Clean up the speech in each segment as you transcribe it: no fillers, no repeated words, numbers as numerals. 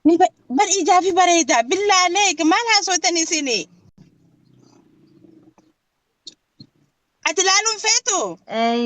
Ni bar ijaa fi bareeda. Billaa aleek maal haasootan isini? Ati laaluun feetu? Ay.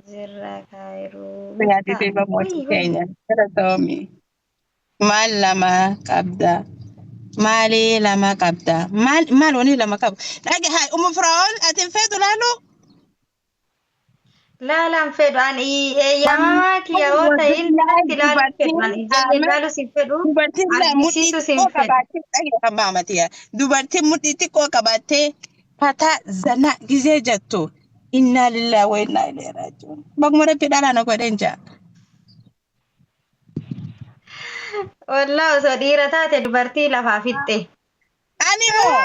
Jirra kaayiruu. Yaaditee Miftaa. bamooti Wii wii. keenya. Galatoomi. Maal lama qabda? Maali lama qabda? Maal maal wani lama qabu? Dhage haa umu Firaa'ol ati hin feetu laaluu? Laalaan fedhu ani eeyyamamaa kiyya yoo ta'in natti laaluu fedhu ani ijoollee laalus hin fedhu Dubartiin laa mudhii argisiisus hin xiqqoo fedhu. qabaattee dhaggeeffama amatiya. Dubartiin mudhii xiqqoo qabaattee fataa zanaa gizee jettu innaa lillaa wa innaa ilayhi raaji'uun. Baguma rabbi dhalaa na godheen jaa. Wallaa osoo dhiira taate dubartii lafaa fixxe. Ani moo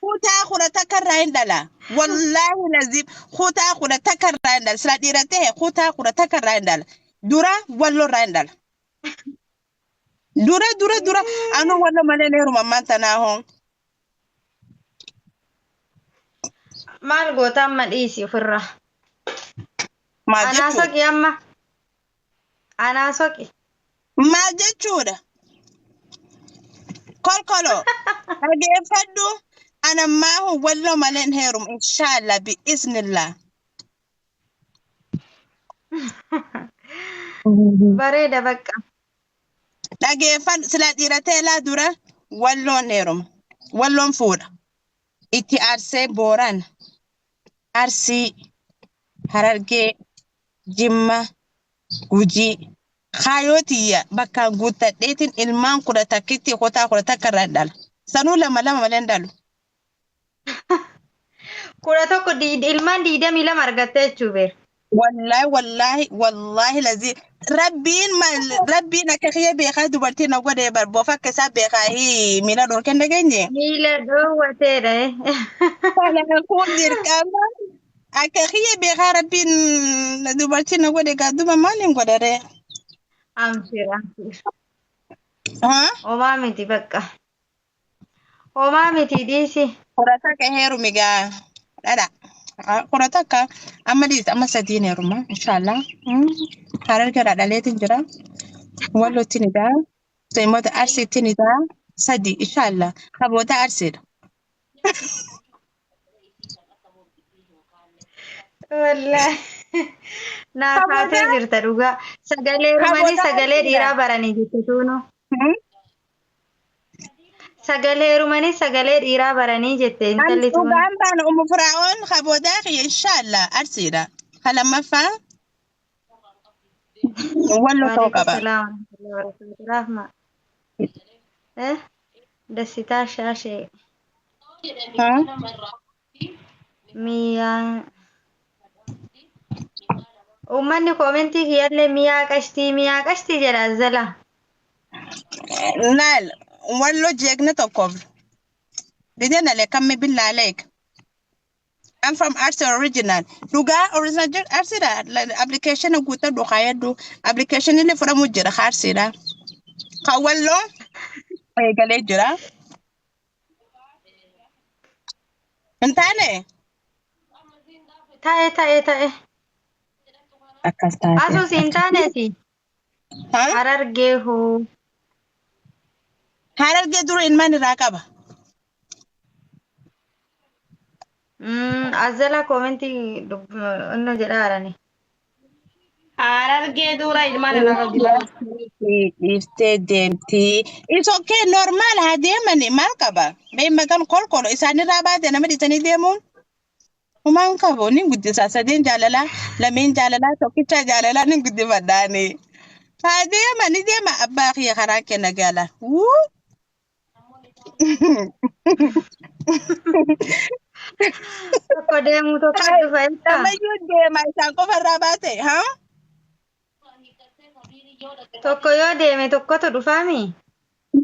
kutaa 11 irraa hin dhala. Wallaahi lazim kutaa 11 irraa hin dhala. Sila dhiira ta'e kutaa 11 irraa hin dhala. Dura walloo irraa hin dhala. Dura dura dura anu wallo malee hin heeruma ammaan tanaa hoo. Maal goota amma dhiisi ofirraa. Maal Anaa jechuudha? soqi amma. Anaa soqi. Maal jechuudha? Kolkoloo dhageeffadhu anammaahu walloo malee hin heerumu inshallah bi'iznillah. Bareeda bakka. Dhageeffadhu sila dhiira teelaa dura walloon heeruma. Walloon fuudha. Itti aarsee Booran, Arsii, Harargee, Jimma, Gujii. Kaayoo tiyya bakkaan guuttadheetiin ilmaan kudha takkitti kutaa 11 irraa dhala. Sanuu lama lama malee hin dhalu. 11 ilmaan 22 argattee jechuu beer. Wallaahi wallaahi wallaahi lazii rabbiin rabbiin akka kiyya beekaa dubartii na godhee bar boofa akka isaa beekaa hii miila dhorkee hin dhageenye. Miila dhoowwateedha. Kanaafuu dirqama akka kiyya beekaa rabbiin dubartii na godhe gaa duba maal hin godharee? Amshir amshir. Haa? Homaa miti bakka. Homaa miti dhiisi. 11 heerumi gaa dhadha. 11 amma dhiisi amma sadiin heeruma inshaallah. Harargeedhaa dhaleetiin jira. Wallootti ni gaa. Seemota Arsiitti ni gaa. Sadi inshaallah. Kaboota Arsiidha. Wallaahi. Naa kaatee Kaboota jirta dhugaa. Sagalee rumanii kaboota sagalee Arsiidha. dhiiraa baranii jette tuunuu. Sagalee heerumanii sagalee dhiiraa baranii jette An intalli tuun. dhugaan baana umu firaa'oon kaboodaa kiyya inshaallah Arsiidha. Ka lammaffaa wallo ta'uu Waalaikum qaba. salaam warahmatullahi wabarakatuh. Rahma. Eh? Dasitaa shaashee. Haa? Miyaa. Uummanni koomentii kiyyallee miyaa qashtii miyaa qashtii jedha azzala. Laal wallo jeegna tokkoof dideen ale kammi billaa leek. I'm from Arsi original. Dhugaa original jedhu Arsiidha. Application guuttadhu kaayadhu. Application illee fudhamu jira Arsiidha. Kan walloo eegalee jira. Hin taane? Ta'e ta'e ta'e. Akkas taate. Asus hin taaneeti. Ha? Harargee hoo. Harargee dura ilmaan irraa qaba. Azala koomentii inno jedhaa harani. Harargee dura ilmaan irraa qabdi bara. Dhiiftee deemti. It's okay normal haa deemani maal qaba? Mee maqaan kolkolo isaanirraa baate nama dhiisanii deemuun humaan qabu ni guddisa. Sadeen jaalalaa lameen jaalalaa tokkicha jaalalaa ni guddifadhaani. Haa deema ni deema abbaa kiyya karaa kenna gala. Wuu! Tokko deemu tokko dhufa jettaa? Namayyuu deema isaan qofa irraa baate haa? Tokko yoo deeme tokkotu dhufaami?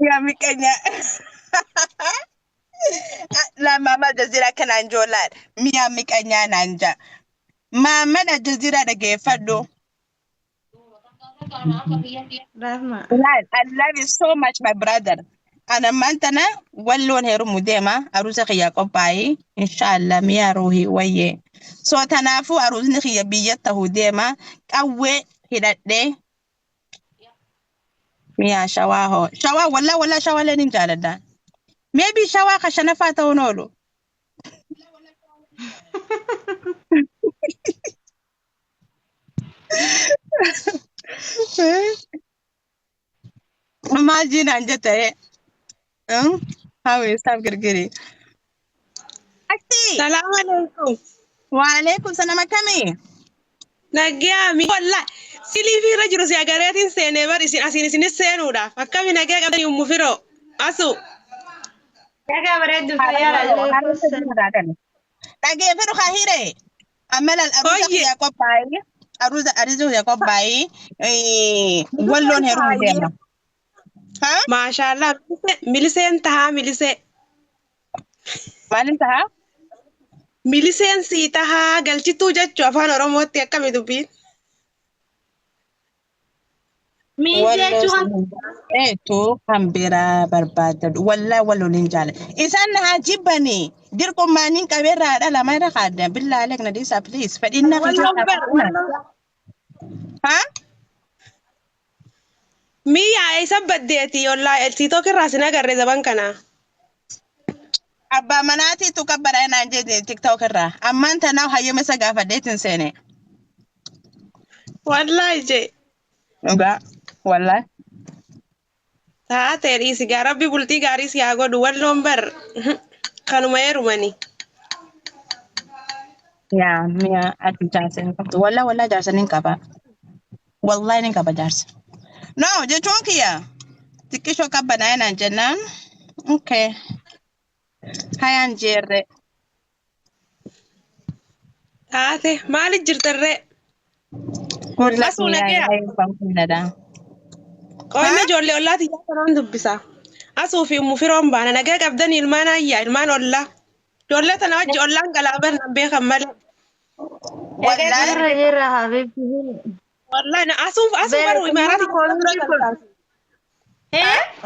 Yaa miqanya. La mama jaziraa kanaan joollaan miyaa miqanyaa naan jaa. Maamman jaziraa dhageeffadhu. Rahma. Laal, I love you so much my brother. Ana ammaan tana walloon heerumu deema aruusa kiyya qophaa'ii inshallah miyaa ruuhii wayyee. So tanaafuu aruusni kiyya biyya ta'uu deema qawwee hidhadhee Miyaa shawaa hoo. Shawaa wallaa wallaa shawaa leen hin jaaladha. Maybe shawaa ka shanaffaa ta'uun oolu. Maal jiinaan jette hawwi isaaf girgiri. Akti. Salaam alaikum. Waalaikum salam akkamii? Nagaa mi walla silii fi irra jiru si agareetiin seenee bar isin asiin isinis seenuudhaaf akkami nagaa qabdanii ummu firoo asu. Nagaa bareedduu fayyaa Dhageeffadhu kaa hiree. Amma laal aruuza Hoyye. kiyya qophaa'ee aruuza aruuza kiyya qophaa'ee walloon heerumu deema. Ha? Maashaallah miliseen tahaa milisee. Maalin tahaa? Miliseen sii tahaa galchituu jechuu afaan Oromootti akkami dubbiin. Miinzi jechuun Eetu kan biraa barbaadadu. Wallaa walloon hin jaaladha. Isaan na haa jibbanii. Dirqummaaniin qabeerraa dhala lama irra kaadda. Billaa aleek na dhiisaa please. Fedhiin na Walloon bar walloon. Ha? Miyyaa eessa baddeeti ollaa TikTok irraa sin agarre zaban kana. Abbaa manaatiitu qabbara naan jedhe TikTok irraa. Ammaan tanaaf hayyama isa gaafadheetiin seene. Wallaahi jee. Dhugaa. Wallaahi. Taatee dhiisi gaa rabbi bultii gaarii si haa godhu walloon bar kanuma heerumani. Yaa mi'a ati jaarsa hin qabdu. Wallaa wallaa jaarsa nin qaba. Wallaahi nin qaba jaarsa. No jechuun kiyya. Xiqqishoo qabbanaa naan jennaan. Okay. Hayaan jeerre. Taate maaliif jirtarree? Good luck Asuu miyaa nagaya. hayyuu Qo'inna ijoollee ollaati yaa kanaan dubbisa. Asuu fi ummu firoon baana nagaa qabdanii ilmaan ayyaa ilmaan ollaa. Ijoollee tana wajji ollaan galaa barnaan beekan malee. Wallaahi. Jirra jirra habibti. Wallaahi na asuuf asuu baruu imaaraati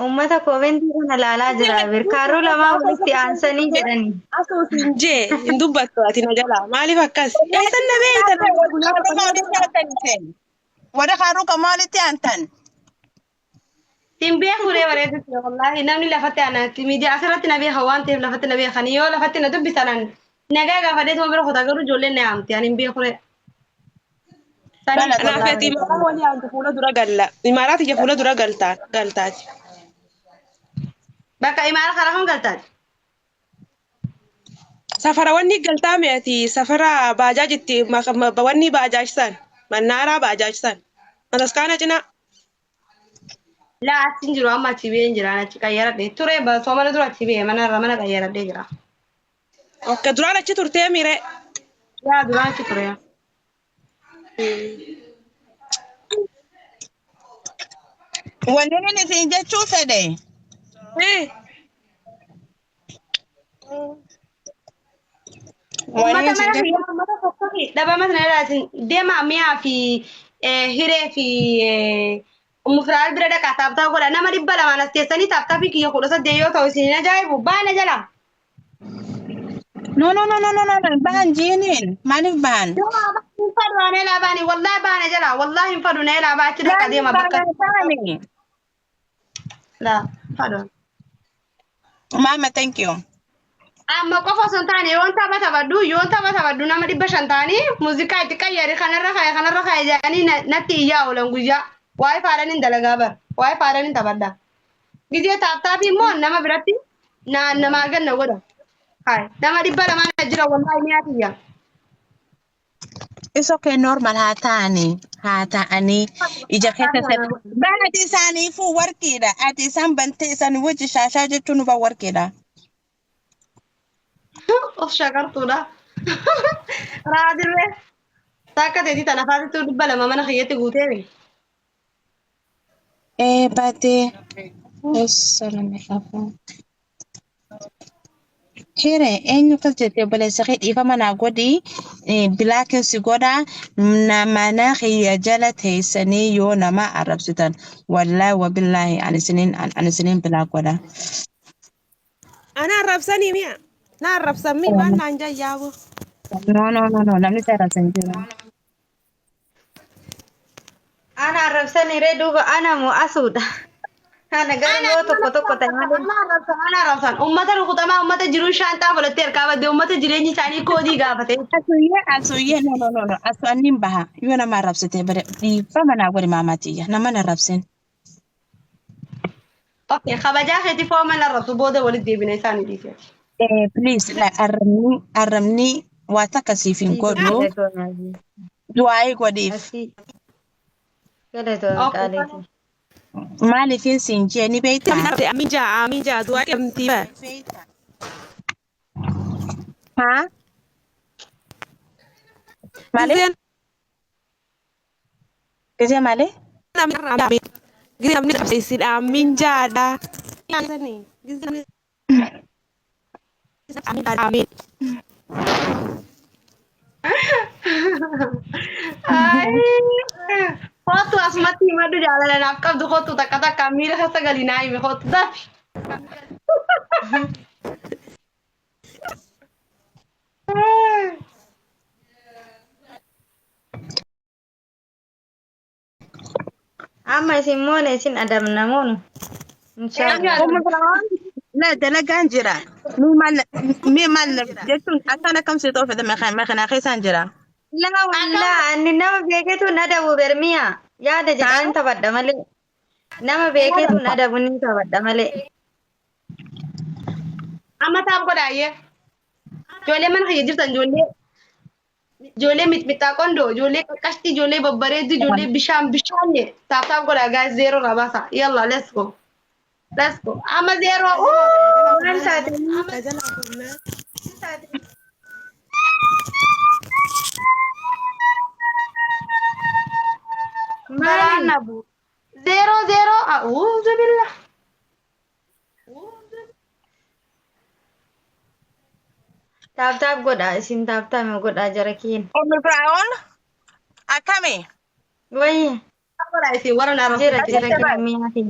Uummata koomentii kana ilaalaa jira. Birkaaruu lamaa walitti aansanii jedhani. Asuu siin jee hin dubbattu ati na jalaa maaliif akkas? Eessan na beektan guyyaa tokko Warra kaaruu kan maalitti aantan? Hin beeku ree bareedu ture wallaahi namni lafatti anaatti miidiyaa asirratti na beeka waan ta'eef lafatti na beekan yoo lafatti na dubbisan an nagaa gaafadhee tuma bira kutaa garuu ijoolleen na yaamti ani hin beeku ree. Kanaaf ati imaaraa walii aantu fuula dura galla. Imaaraati ija fuula dura galtaa galtaati. Bakka imaara karaa kam galtaati? Safara wanni galtaa mi'ati safara baajaajitti wanni baajaajsan mannaaraa baajaajsan mataskaana cinaa. Laa achi hin jiru amma achi ba'ee hin jiraan achi qayyaradhee ture soomana dura achi ba'ee mana irra mana qayyaradhee jira. Akka duraan achi turtee miire. Yaa duraan achi ture. Wanni inni isin jechuu fedhe. Wanni Uummata isin mana jechuu kiyyaa uummata tokko dhabama sana irraatiin deema mi'aa fi hiree fi umufiraal bira dhaqaa taaptaa godha nama 200n as teessanii taaptaa fi kiyya 18 yoo ta'u isin hin ajaa'ibu baana jala. No no no no no no no bahan jiiniin maaliif bahan? Hin fadhu ani elaa baani wallaahi baana jala wallaahi hin fadhu na elaa baa achi dhaqa deema bakka. Bahan. Laa fadhu. Mama thank you. Amma qofa osoo hin taane yoon tapha taphadhu yoon tapha taphadhu nama 500 ta'anii muuziqaa itti qayyari kanarra kaaye kanarra kaaye jedhanii natti iyyaa oolan guyyaa. Waa'ee faadhaan hin dalagaa bara. Waa'ee faadhaan hin taphadha. Gizee taaptaapii immoo nama biratti namaa ganna godha. Hayi nama 200 jira wallaahi ni haatiyya. It's okay normal haa ta'anii haa ta'anii ija keessa Baati isaaniifuu warqiidha. Ati isaan bantee isaan wajji shaashaa jechuun nuba warqiidha. Of shakartuudha. Raadirree. Takka teetii tana faatituu 200 mana kiyyatti guuteemi. Ee baatee. Salame qabu. Hiree eenyu akkas jettee obboleessa kee dhiifama naa godhi bilaakin si godha mana kiyya jala teessanii yoo nama arrabsitan wallaahi wabillaahi ani isiniin bilaa godha. Ana arrabsanii mi'a. Na arrabsan mi maal naan jayyaabo. No no no no namni si arrabsan jiru. Ana arrabsanii ree duuba ana moo asuudha. Ana garuu yoo tokko tokko ta'e malee. Amma arrabsan, ana arrabsan. Uummata rukutamaa, uummata jiruu shaanxaa fudhattee harkaa badde, uummata jireenyi isaanii koodii gaafate. Asuyyee asuyyee no no no no asu annin baha yoo nama arrabsite bare dhiifama naa godhi maamatiyya nama na arrabsin. Okay, kabajaa keetii foon mana arrabsu booda walitti deebina isaanii dhiise. Eh please la arrabni arrabni waa takka siif hin godhu Galatoomii. du'aa'ii godhiif. Asii. Galatoomii Okay. qaaliiti. Maaliifin siin jee ni beektaa? Amiin jaa amiin jaa du'aa qabdi. Haa? Maali? Giseen Gisee maali? namni giseen namni qabsiisidha amiin jaadha. Amiin. Kootu asumatti himadhu jaalala naaf qabdu kootu takka takka miira keessa galii naa himi kootu dafi. Amma isin moone isin adamna moonu. Inshaallah. Ummu Fir'aun la dalagaan jira. Mi maal jechuun akkaan akkam si ta'u fedhe makinaa keessaan jira. Laa wallaa ani nama beeketu hin adabu bermiya. Yaada jedhaan taphadha malee. Nama beeketu hin adabu ni taphadha malee. Amma taaf godhaayyee. Ijoollee mana kiyya jirtan ijoollee ijoollee mixmixaa qondoo ijoollee qaqqashtii ijoollee babbareedduu ijoollee bishaan bishaanne taaf taaf godhaa guys zeeroo irraa baasa. Yalla let's go. Let's go. Amma zeeroo. Waan taate Balaan maali? na bu. Zeeroo zeeroo. A'uuzu billah. Taap taap godha isin taap taap godha jara kiin. Ummu Fir'aun akkami? Wayyi Godhaa isin warra na jira arrabsitan. jira kina mi'aati.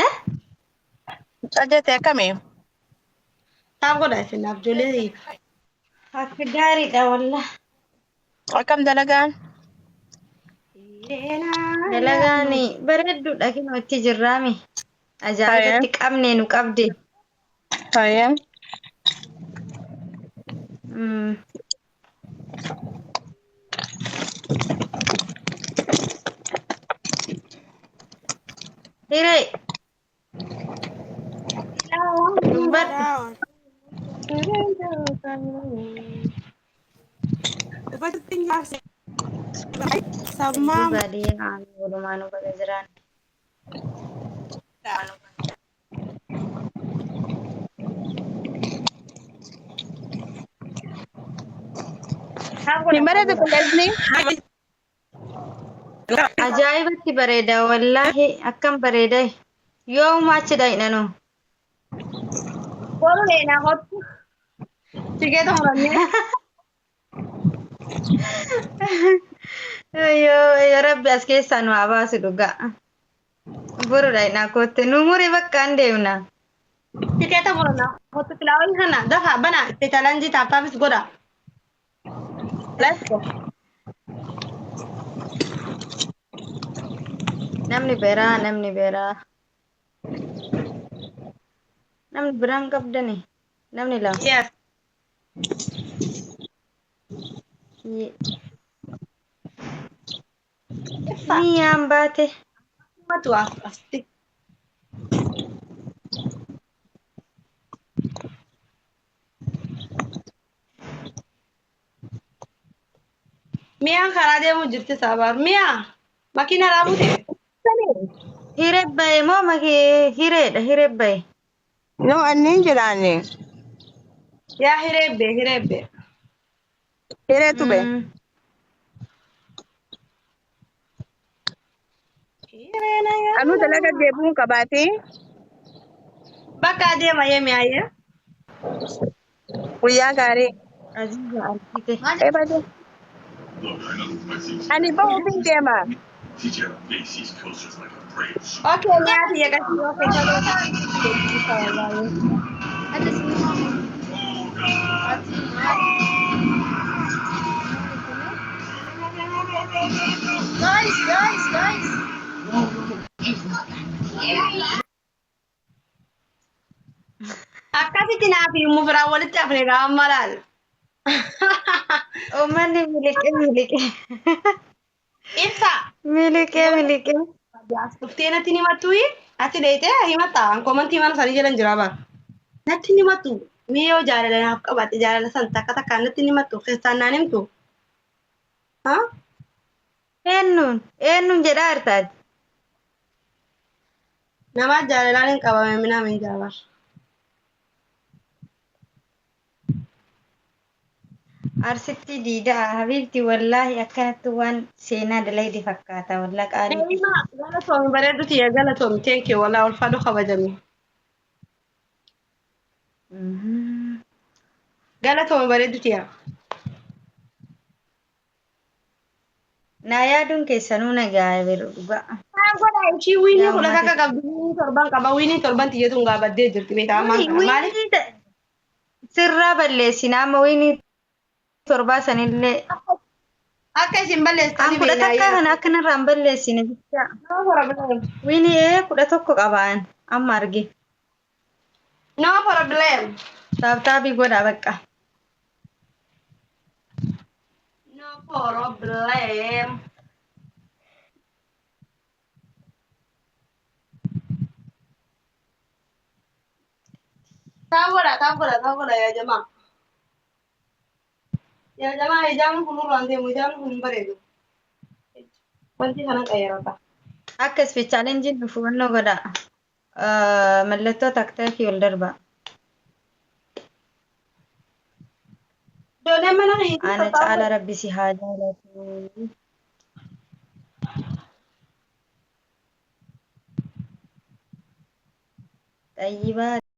Eh? Ajjate akkami? Taaf godhaa isin naaf ijoollee. Akka gaariidha wallah. Akkam dalagaan? Dalagaan bareedduudha kinoo itti jirraami. Ajaa'ibatti qabne nu qabde. Fayyaa. Hiree dubbadhu. Sammaa Baadiyyaa walumaa nu baga jiraan. Hin bareedu qilleensi? Ajaa'ibatti bareeda wallaahi akkam bareeda yoomuma achi dhaqnanu. Boru leenaa kottu. Tikeeta murannee. Yoo rabbi as keessaa nu haa baasu dhugaa. Boru dhaqnaa kootte nu muri bakka hin deemna. Tikeeta murannaa kottu filaawwan kana dafa bana itti challenge taaf taafis godha. Let's go. Namni biraa namni biraa. Namni biraan qabdani. Namni lama. Yes. Miyaan baate. Matu as asti. Miyaan karaa deemu jirti sabaar. Miyaa makiina raabute. Hiree bahe moo makii hireedha hiree bahe. No, anni hin jiraanne. Yaa hireebbe hireebbe. Hireetu be. Anuu dalaga deebi'uun qabaate Bakka adeema yee mi'aayyee. guyyaa gaarii. Aziza argite. Ebade. Ani bahuuf hin deema. Okay, mi'aa tiyya qasii okay. Guys, guys, guys. Akkasitti naaf himu firaan walitti hafne gaafa laal. Uummanni miliqee miliqee. Ibsa. Miliqee miliqee. Dhuftee natti ni himattuyi? Ati dheeytee himatta. An komantii mana sanii jalan jira bara. Natti ni himattu. Mee yoo jaalala naaf qabaatte jaalala san takka takkaan natti ni himattu. Keessaan naan himtu. Haa? Eenyuun eenyuun jedhaa jirtaati. Nama jaalalaan hin qabame minaa min jira bara. Arsitti diidaa habiibti wallaahi akkanatti waan seenaa dalayde fakkaata wallaa qaalii. Deemaa galatoomi bareeddu tiyya galatoomi thank you wallaahi ulfaadhu kabajame. Galatoomi bareeddu tiyya. Naa yaaduun keessanuu nagaa beeru dhugaa. Godha ishii wiinii Yaa kudha uummata. takka qabdi wiinii torban qaba wiinii torban tiyyatuun gaabaddee jirti beektaa ammaan kana maaliif? Wiinii sirraa balleessina amma wiinii torbaa sanillee. Akka isin An balleessitanii kudha beeknaa takka yaa. kana akka narraa hin balleessine jecha. No problem. Wiinii 11 qabaan amma arge. No problem. Taaptaabii godhaa bakka. No problem. Tap godha tap godha tap godha yaa jamaa. Yaa jamaa ijaamni kun nurraan deemu ijaamni kun hin bareedu. Wanti kana qayyarata. Akka ispi chaalenjiin dhufu hubannoo godhaa. Mallattoo taktaakii ol darbaa. Ijoolleen mana keetii Ana tattaafuu. caala rabbi si haa jaalatu. Xayyibaa.